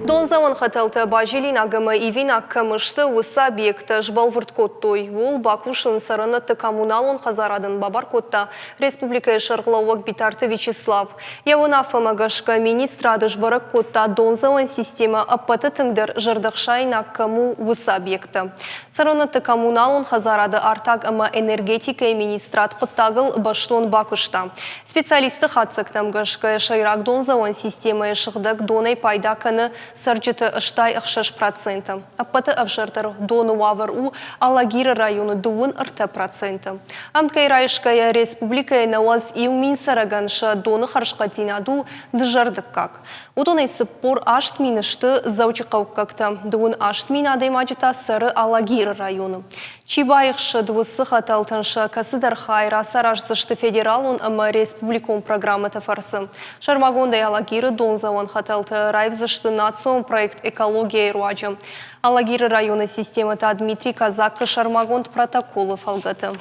Дондзӕуӕн хӕтӕлтӕ базилинаг ӕмӕ ивинаг кӕм сты, уыцы объекттӕ сбӕлвырд кодтой. Ууыл бакусын цӕрӕнуӕтты коммуналон хӕдзарадӕн бабар кодта республикӕйы сӕргълӕууӕг Битарты Вячеслав. Йӕ уынаффӕмӕ гӕсгӕ министрад сбӕрӕг кодта дондзӕуӕн системӕ ӕппӕты тынгдӕр зӕрдӕхсаинаг кӕм у, уыцы объекттӕ. Цӕрӕнуӕтты коммуналон хӕдзарады артаг ӕмӕ энергетикӕйы министрад хъуыддагыл бӕстон бакуыста. Специалистты хатдзӕгтӕм гӕсгӕ, сӕйраг дондзӕуӕн системӕйы сыгъдӕг донӕй пайда кӕны цӕрджыты 66%. Ӕппӕты ӕвзӕрдӕр доны уавӕр у Алагиры районы 33%. Ӕмткӕй райсгӕйӕ, республикӕйы 91 мин цӕрӕгӕн сӕ доны хӕрзхъӕддзинад у дызӕрдыггаг. Уыдонӕй 48 мины сты дзӕуджыхъӕуккӕгтӕ, 38 мин адӕймаджы та цӕры Алагиры районы. Чи баихсыд, уыцы хӕтӕлтӕн сӕ кӕцыдӕр хай рацараздзысты федералон ӕмӕ республикон программӕты фӕрцы. Сӕрмагондӕй Алагиры дондзӕуӕн хӕтӕлтӕ раивдзысты национ проект «Экология-йы руаджы. Алагиры районы системӕ та Дмитрий Казаккы сӕрмагонд протоколы фӕлгӕты.